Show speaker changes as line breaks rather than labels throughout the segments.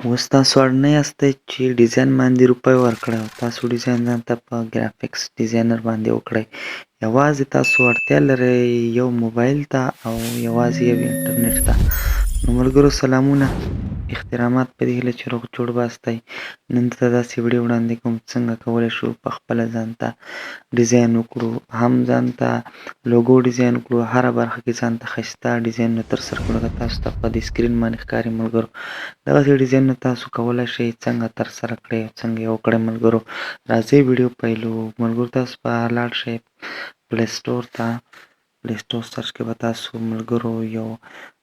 اوس تاسو اړ نه یاستئ چې ډیزاین باندې روپۍ ورکړئ او تاسو ډیزاین ځان ته په ګرافیکس ډیزاینر باندې وکړئ. یوازې تاسو اړتیا لرئ یو موبایل ته او یوازې یو انټرنیټ ته. نو ملګرو سلامونه احترامات، په دې هیله چې روغ جوړ باستئ. نن درته داسې ویډیو وړاندې کوم څنګه کولی شو په خپله ځان ته ډیزاین وکړو، هم ځان ته لوګو ډیزاین کړو، هره برخه کې ځان ته ښایسته ډیزاینونه ترسره کړو. لکه تاسو ته په دې سکرین باندې ښکاري ملګرو، دغسې ډیزاینونه تاسو کولی شئ څنګه ترسره کړئ او څنګه یې وکړئ. ملګرو راځئ ویډیو پیلو. ملګرو تاسو به لاړ شئ پلی سټور ته، پلی سټور سرچ کې به تاسو ملګرو یو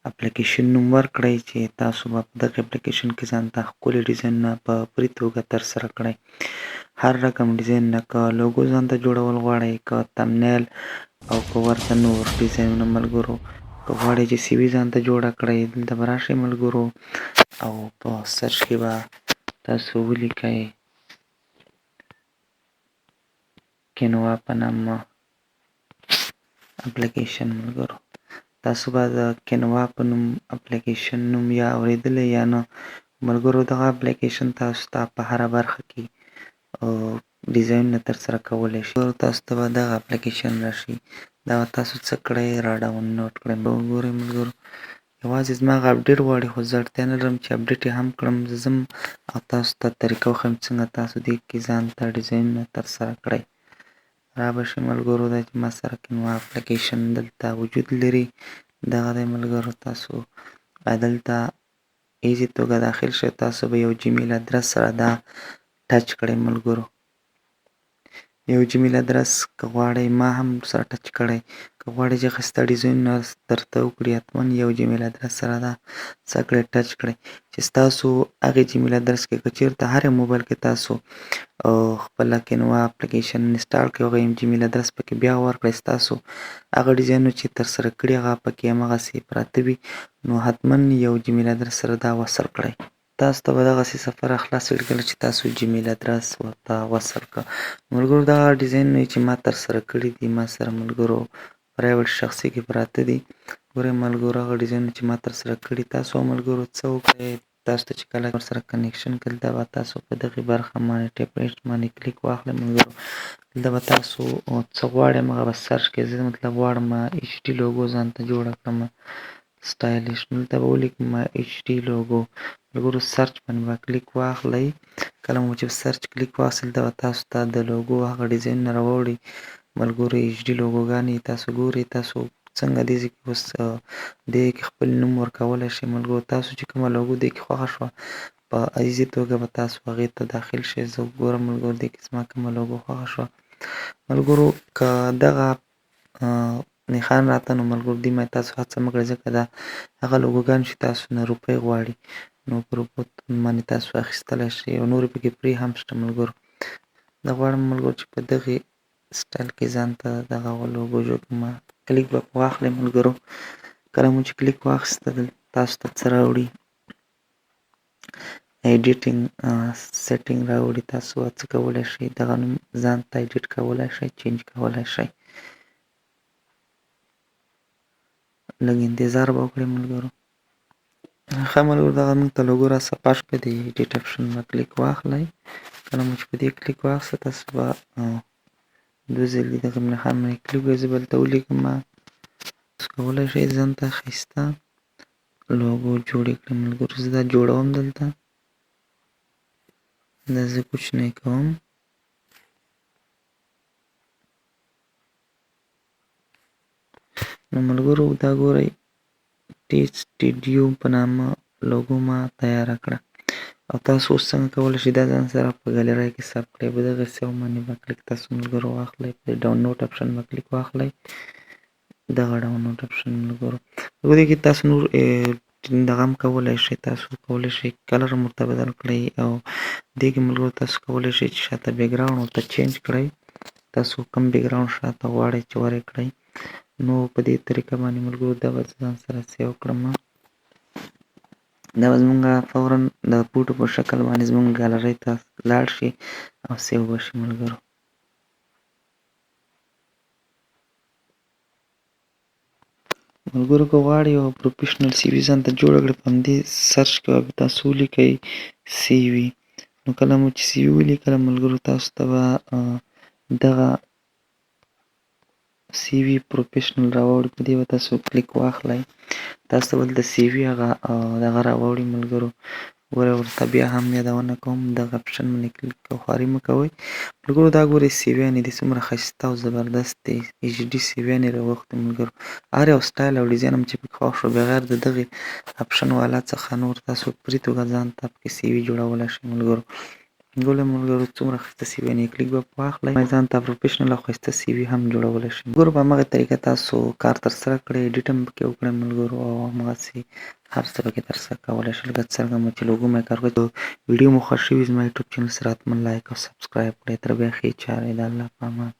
اپلیکیشن نوم ورکړئ چې تاسو به په دغه اپلیکیشن کې ځان ته ښکلي ډیزاینونه په پري توګه ترسره کړئ. هر رقم ډیزاینونه، که لوګو ځان ته جوړول غواړئ، که تمنیل او که ورته نور ډیزاینونه. ملګرو که غواړئ چې سی وي ځان ته جوړه کړئ، دلته به راشئ ملګرو او په سرچ کې به تاسو ولیکئ کینوا په نامه اپلیکیشن. ملګرو تاسو به د کینوا په نوم اپلیکیشن نوم یا اورېدلی یا نه. ملګرو دغه اپلیکیشن تاسو ته په هره برخه کې ډیزاینونه ترسره کولی شي. تاسو ته به دغه اپلیکیشن راشي، دا به تاسو څه کړئ، را ډاونلوډ کړئ. وګورئ ملګرو، یوازې زما هغه اپډیټ غواړي، خو زه اړتیا نه لرم چې اپډیټ یې هم کړم. زه ځم او تاسو ته طریقه وښیم څنګه تاسو دې کې ځان ته ډیزاینونه ترسره کړئ. را به شي ملګرو، دا چې ما سره کینوا اپلیکیشن دلته وجود لري، دغه دی ملګرو. تاسو دلته ایزي توګه داخل شئ، تاسو به یو جیمیل ادرس سره دا ټچ کړئ. ملګرو یو جیمیل ادرس که غواړئ ما هم سره ټچ کړئ، که غواړئ چې ښایسته ډیزاینونه درته وکړي، حتما یو جیمیل ادرس سره دا څه کړئ، ټچ کړئ چې ستاسو هغې جیمیل ادرس کې که چېرته هر یو موبایل کې تاسو خپله کینوا اپلیکیشن انسټال کړئ، هغه جیمیل ادرس پکې بیا ورکړئ، ستاسو هغه ډیزاینونه چې ترسره کړي هغه پکې هماغسې پراته وي. نو حتما یو جیمیل ادرس سره دا وصل کړئ. تاسو ته به دغسې سفر خلاص کړي کله چې تاسو جیمیل ادرس ورته وصل کړ. ملګرو دغه ډیزاینونه چې ما ترسره کړي دي، ما سره ملګرو پرایویټ شخصي کې پراته دي. ګورئ ملګرو، هغه ډیزاینونه چې ما ترسره کړي، تاسو ملګرو څه وکړئ، تاسو ته چې کله ورسره کنیکشن کړل، دا به تاسو په دغې برخه باندې ټیپلیټ باندې کلیک واخلئ. ملګرو دلته به تاسو څه غواړئ هماغه به سرچ کړئ. زه مطلب غواړم ایچ ډي لوګو ځان ته جوړه کړم سټایلیش، دلته به ولیکم ایچ ډي لوګو. ملګرو سرچ باندې به کلیک واخلئ. کله مو چې سرچ کلیک واخیستل، دا به تاسو ته د لوګو هغه ډیزاینونه راوړي. ملګرو ایچ ډي لوګوګانې تاسو ګورئ، تاسو څنګه دې ځای کې اوس دې کې خپل نوم ورکولی شئ. ملګرو تاسو چې کومه لوګو دې کې خوښه شوه، په ایزي توګه به تاسو هغې ته داخل شئ. زه ګورم ملګرو دې کې زما کومه لوګو خوښه شوه. ملګرو که دغه نښان راته، نو ملګرو دې باندې تاسو هڅه مه کړئ، ځکه دا هغه لوګوګان چې تاسو نه روپۍ غواړي، نو په روپو باندې تاسو اخیستلی شئ او نورې پکې پرې هم شته. ملګرو دا غواړم ملګرو چې په دغې سټایل کې ځان ته دغه لوګو جوړ کړم. کلیک به واخلئ ملګرو. کله مو چې کلیک واخیسته، تاسو ته څه راوړي، ایډیټینګ سیټینګ راوړي. تاسو څه کولی شئ، دغه نوم ځان ته ایډیټ کولی شئ، چینج کولی شئ. لږ انتظار به وکړئ ملګرو. ښه ملګرو، دغه موږ ته لوګو را صفا شو. په دې ایډیټ اپشن به کلیک واخلئ. کله مو چې په دې کلیک واخیسته، تاسو به دوه ځلې دغه نښان باندې کلیک وکړئ. زه به دلته ولیکم، تاسو کولی شئ ځان ته ښایسته لوګو جوړې کړئ. ملګرو زه دا جوړوم، دلته دا زه کوچنی کوم. نو ملګرو دا ګورئ، ټیچ سټډیو په نامه لوګو ما تیاره کړه او تاسو اوس څنګه کولی شئ دا ځان سره په ګالرۍ کې ثبت کړئ. په دغه سیو باندې به کلیک تاسو ملګرو واخلئ، په ډاونلوډ اپشن به کلیک واخلئ، دغه ډاونلوډ اپشن. ملګرو په دې کې تاسو نور دغه هم کولی شئ، تاسو کولی شئ کلر هم ورته بدل کړئ او دې کې ملګرو تاسو کولی شئ چې شاته بیکګراونډ ورته چینج کړئ. تاسو کوم بیکګراونډ شاته غواړئ چې ورې کړئ. نو په دې طریقه باندې ملګرو دا به ځان سره سیو کړم. دا به زمونږ فورا د فوټو په شکل باندې زمونږ ګالرۍ ته لاړ شي او سیو به شي. ملګرو ملګرو که غواړئ یو پروفیشنل سی وي ځان ته جوړه کړئ، په همدې سرچ کې به تاسو ولیکئ سی وي. نو کله مو چې سی وي ولیکله ملګرو، تاسو ته به دغه سی وي پروفیشنل راوړي، په دې به تاسو کلیک واخلئ، تاسو ته به دلته سی وي هغه دغه راوړي ملګرو. ګوره ورته بیا هم یادونه کوم، دغه اپشن باندې کلیک او خواري مه کوئ ملګرو. دا ګورئ سی ویانې دي څومره ښایسته او زبردست دي، ایچ ډي سی ویانې راوختې ملګرو. هر یو سټایل او ډیزاین هم چې پکې خوښ شو، بغیر د دغې اپشن والا څخه نور تاسو پري توګه ځان ته پکې سی وي جوړولی شئ ملګرو. ګوله ملګرو څومره ښایسته سی وي، کلیک به واخلئ، ځان ته پروفیشنل او ښایسته سی وي هم جوړولی شئ ملګرو. په هماغې طریقه تاسو کار ترسره کړئ، ایډیټ هم پکې وکړئ ملګرو، او هماغسې هر څه پکې ترسره کولی شئ لکه څرنګه مو چې لوګو مې کار کړی. ویډیو مو خوښ شوي، زما یوټیوب چینل سره حتما لایک او سبسکرایب کړئ. تر بیا ښې چارې، د الله په امان.